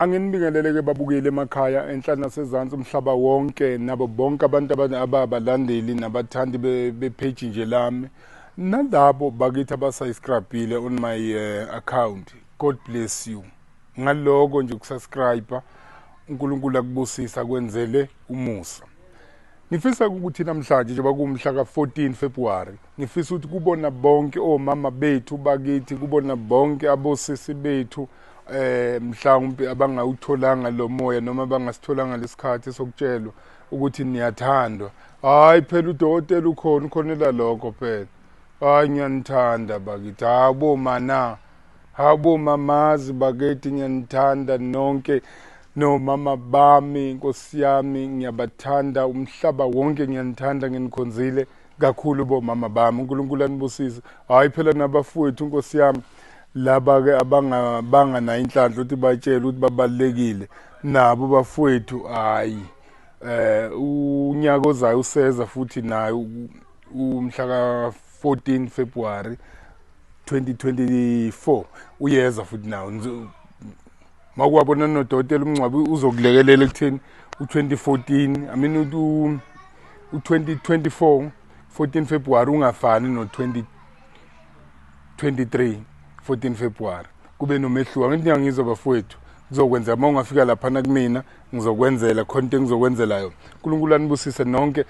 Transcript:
Anginibingelele-ke babukeli emakhaya enhla nasezansi umhlaba wonke nabo bonke abantu ababalandeli nabathandi be-page nje lami nalabo bakithi abasubscribile on my account. God bless you ngaloko nje ukusubscribe. UNkulunkulu akubusisa, kwenzele umusa. Ngifisa ukuthi namhlanje, njengoba kuwumhla ka-14 February, ngifisa ukuthi kubona bonke omama bethu bakithi, kubona bonke abosisi bethu, mhlawumbe abangawutholanga lo moya noma abangasitholanga lesikhathi sokutshelwa ukuthi niyathandwa. Hayi phela, udokotela ukhona, ukhonela lokho phela. Hayi, ngiyanithanda bakithi. Habo mana, habo mamazi bakithi, ngiyanithanda nonke nomama bami. Nkosi yami, ngiyabathanda umhlaba wonke, ngiyanithanda, nginikhonzile kakhulu bomama bami. UNkulunkulu anibusise. Hayi phela, nabafowethu, nkosi yami, laba ke abangabanga nayo inhlanhla ukuthi batshele ukuthi babalekile nabo bafowethu. Hayi, unyaka ozayo useza futhi nayo umhla ka 14 February 2024 uyeza futhi nawo. Makuwabona nodokotela umngcwabo uzokulekelela ekutheni u-2014, I mean u-2024 14 February ungafani no-2023 14 February, kube nomehluko. Angithi ngiyangizwa bafowethu? Kuzokwenza uma ungafika laphana kumina, ngizokwenzela khona into engizokwenzela yona. UNkulunkulu anibusise nonke.